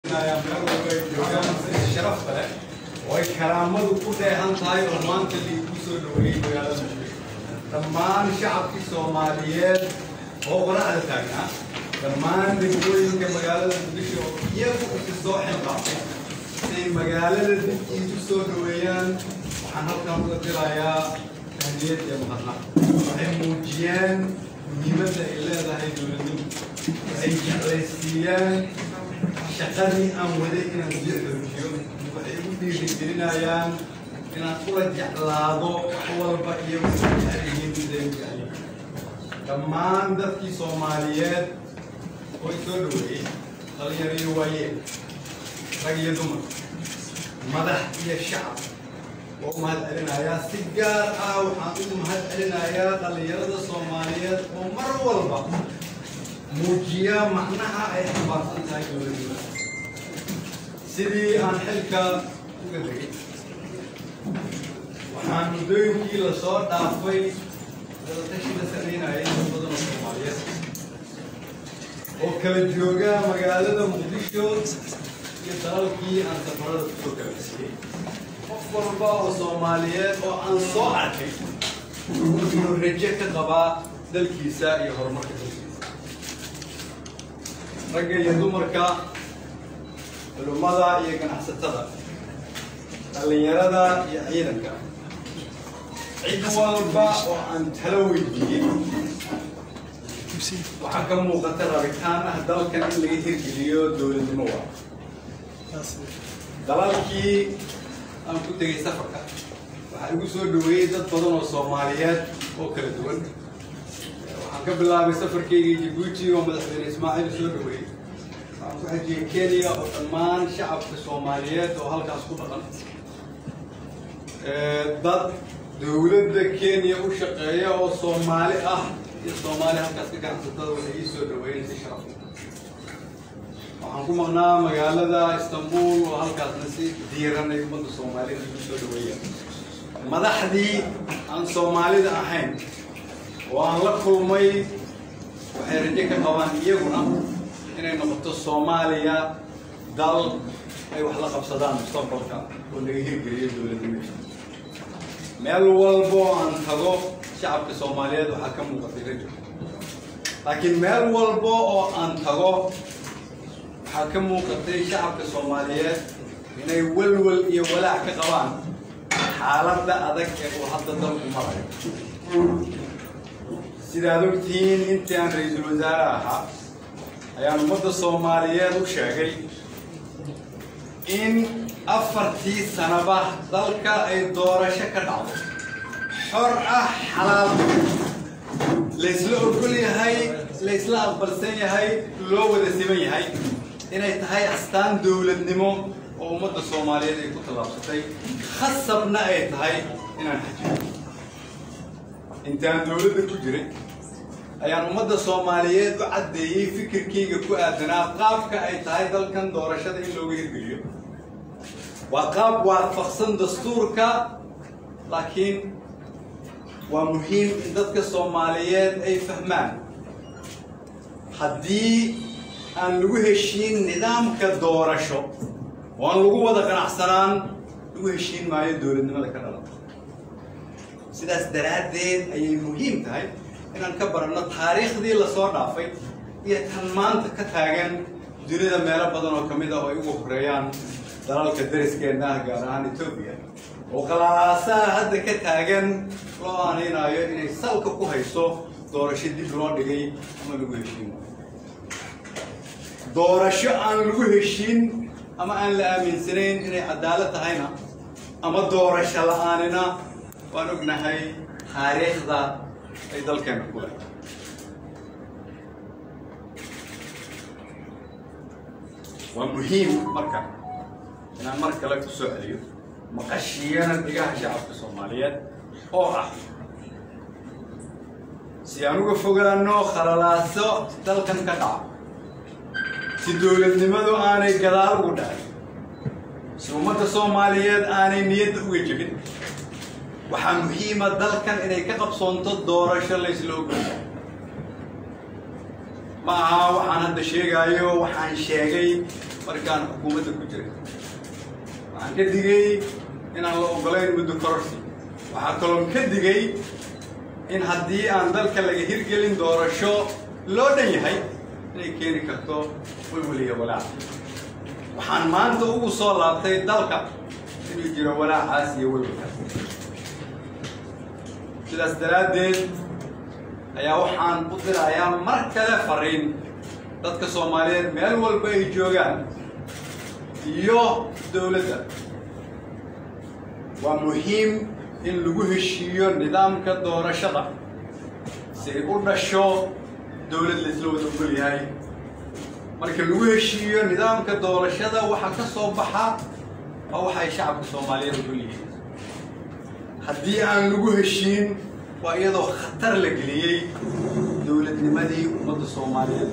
Meel walba ay joogaan si sharafta leh oo ay karaamadu ku dheehan tahay oo maanta liigu soo dhaweeyey magaalada Muqdisho. Dhammaan shacabkii Soomaaliyeed oo qoraxda taagnaa dhammaan degmooyinka magaalada Muqdisho oo iyagu isu soo xilqaabtay si ay magaalada dib iigu soo dhaweeyaan, waxaan halkan uga dirayaa tahniyad iyo mahadnaq. Waxay muujiyeen muhiimadda ay leedahay dowladnimo, waxay jeclaysiiyeen shaqadii aan waday inaan sii xoojiyo, waxay igu dhiirigelinayaan inaan ula jeclaado wax walba iyagu jecel yihiin siday u jecel yihiin. Dhammaan dadkii Soomaaliyeed oo i soo dhaweeyey, dhalinyaro iyo waayeel, rag iyo dumar, madax iyo shacab, waa u mahad celinayaa. Si gaar ah waxaan ugu mahad celinayaa dhalinyarada Soomaaliyeed oo mar walba muujiya macnaha ay xambaarsan tahay dowladnimada. Sidii aan xilka uga degay, waxaan muddooyinkii lasoo dhaafay wadatashi la sameynayay dad badan oo Soomaaliyeed oo kala jooga magaalada Muqdisho iyo dalalkii aan safarada kusoo kala bixiyey. Qof walba oo Soomaaliyeed oo aan soo arkay wuxuu rajo ka qabaa dalkiisa iyo horumarka dalkiisa. Ragga iyo dumarka, culimmada iyo ganacsatada, dhallinyarada iyo ciidanka, cid walba oo aan talo weydiiyey, waxaa ka muuqata rabitaan ah dalkan in laga hirgeliyo dowladnimo. Waa dalalkii aan ku tegay safarka, waxaa igu soo dhaweeyey dad badan oo Soomaaliyeed oo kala duwan. Waxaan ka bilaabay safarkaygii Jabuuti oo madaxweyne Ismaaciil soo dhaweeyey. Waxaan ku xajiyey Kenya oo dhammaan shacabka Soomaaliyeed oo halkaas ku dhaqan, dad dowladda Kenya u shaqeeya oo Soomaali ah iyo Soomaali halkaas ka ganacsatada, waxay ii soo dhaweeyeen si sharaf leh. Waxaan ku maqnaa magaalada Istanbul oo halkaasna si diiran ay ummadda Soomaaliyeed igu soo dhaweeyeen. Madaxdii aan Soomaalida ahayn oo aan la kulmay waxay rajo ka qabaan iyaguna inay noqoto Soomaaliya dal ay wax la qabsadaan mustaqbalka oo laga hirgeliyo dowladnimada. Meel walba oo aan tago shacabka Soomaaliyeed waxaa ka muuqatay rajo, laakiin meel walba oo aan tago waxaa ka muuqatay shacabka Soomaaliyeed inay walwal iyo walaac ka qabaan xaaladda adag ee uu hadda dalku marayo. Sidaad ogtihiin, intii aan ra-iisul wasaare ahaa ayaan ummadda Soomaaliyeed u sheegay in 4tii sanaba dalka ay doorasho ka dhacdo xor ah, xalaal, laysla ogol yahay, laysla aqbalsan yahay, loo wada siman yahay, inay tahay astaan dowladnimo oo ummadda Soomaaliyeed ay ku tallaabsatay, khasabna ay tahay inaan xajiyo. Intaan dowladda ku jiray ayaan ummadda Soomaaliyeed u caddeeyey fikirkayga ku aadanaa qaabka ay tahay dalkan doorashada in looga hirgeliyo. Waa qaab waafaqsan dastuurka, laakiin waa muhiim in dadka Soomaaliyeed ay fahmaan haddii aan lagu heshiin nidaamka doorasho oo aan lagu wada qanacsanaan, lagu heshiin maayo dowladnimada ka dhalata. Sidaas daraaddeed ayay muhiim tahay inaan ka baranno taariikhdii lasoo dhaafay iyo tan maanta ka taagan dunida meelo badan oo ka mid ah oo ay ugu horeeyaan dalalka dariskeenna ah, gaar ahaan Etoobiya, oo qalaasaha hadda ka taagan loo aaneynaayo inay salka ku hayso doorasho dib loo dhigay ama lagu heshiin waayo. Doorasho aan lagu heshiin ama aan la aaminsanayn inay cadaalad tahayna ama doorasho la-aanina, waan ognahay taariikhda ay dalkeena ku leedahay. Waa muhiim marka inaan mar kale ku soo celiyo maqashiyana dhigaha shacabka Soomaaliyeed oo ah si aan uga fogaano khalalaaso dalkan ka dhaca, si dowladnimadu aanay gadaal ugu dhacin, si ummadda Soomaaliyeed aanay niyadda uga jebin, waxaa muhiima dalkan inay ka qabsoonto doorasho laysla ogolyahay. Ma aha waxaan hadda sheegaayo, waxaan sheegay markaan xukuumadda ku jiray. Waxaan ka digay inaan la ogolayn muddo kororsi. Waxaa kaloon ka digay in haddii aan dalka laga hirgelin doorasho loo dhan yahay inay keeni karto welwel iyo walaac. Waxaan maanta ugu soo laabtay dalka inuu jiro walaacaas iyo welwelkaas. Sidaas daraaddeed ayaa waxaan u dirayaa mar kale fariin dadka Soomaaliyeed meel walba ay joogaan iyo dowladda. Waa muhiim in lagu heshiiyo nidaamka doorashada si ay u dhasho dowlad la isla wada ogol yahay. Marka lagu heshiiyo nidaamka doorashada, waxa ka soo baxa waa waxa ay shacabka Soomaaliyeed ogol yihiin. Haddii aan lagu heshiin, waa iyadoo khatar la geliyey dowladnimadii ummadda Soomaaliyeed.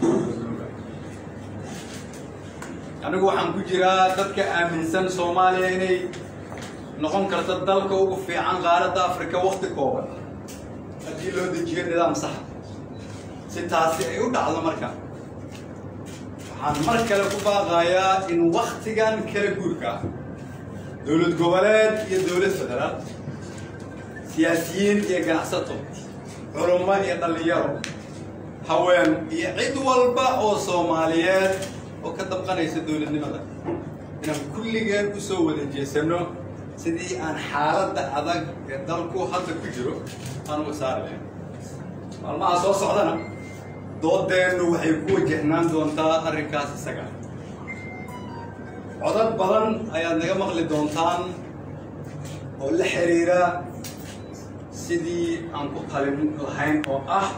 Anigu waxaan ku jiraa dadka aaminsan Soomaaliya inay noqon karto dalka ugu fiican qaaradda Afrika wakti kooban haddii loo dejiyo nidaam sax. Si taasi ay u dhacdo, marka waxaan mar kale ku baaqayaa in waktigan kala guurka ah dowlad goboleed iyo dowlad federaal, siyaasiyiin iyo ganacsato, culummo iyo dhallinyaro, haween iyo cid walba oo Soomaaliyeed oo ka dabqanaysa dowladnimada, inaan kulligeen ku soo wada jeesano sidii aan xaaladda adag ee dalku hadda ku jiro aan uga saari lahayn. Maalmaha soo socdana doodeennu waxay ku wajahnaan doontaa arrinkaas isaga. Codad badan ayaad naga maqli doontaan oo la xiriira sidii aan ku talin lahayn, oo ah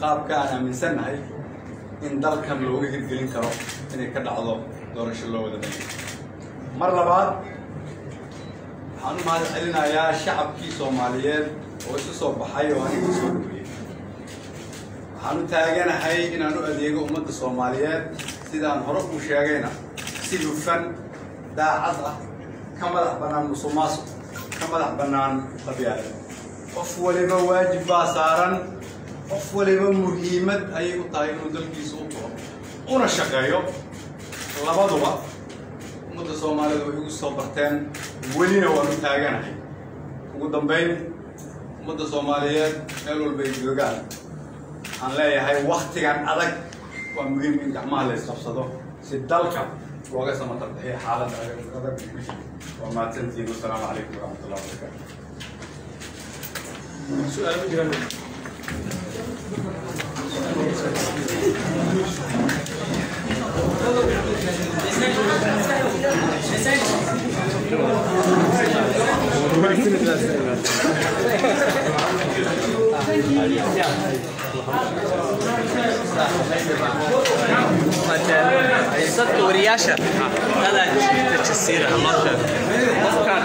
qaabka aan aaminsannahay in dalkan looga hirgelin karo inay ka dhacdo doorasho loo wada dhanyo. Mar labaad waxaan u mahad celinayaa shacabkii Soomaaliyeed oo isu soo baxay oo aniga soo dhaweeyey. Waxaan u taaganahay inaan u adeego ummadda Soomaaliyeed, sidaan hore u sheegayna, si hufan, daacad ah, ka madax bannaan musuqmaasuq, ka madax bannaan qabyaalad. Qof waliba waajib baa saaran, qof waliba muhiimad ayay u tahay inuu dalkiisa u turo una shaqeeyo. Labaduba ummadda Soomaaliyeed way igu soo barteen, welina waan u taaganahay. Ugu dambayn, ummadda Soomaaliyeed meel walba ay joogaan waxaan leeyahay, waktigan adag waa muhiim in gacmaha la isqabsado si dalka looga samatar bixiyo xaaladda adag ku jiro. Waa mahadsantihiin. Wasalaamu calaykum waraxmatullahi wabarakaatu. Su'aal ma jiraan? Dadka wariyaasha dadaa jirta jasiira ha loo sheego qofkaan.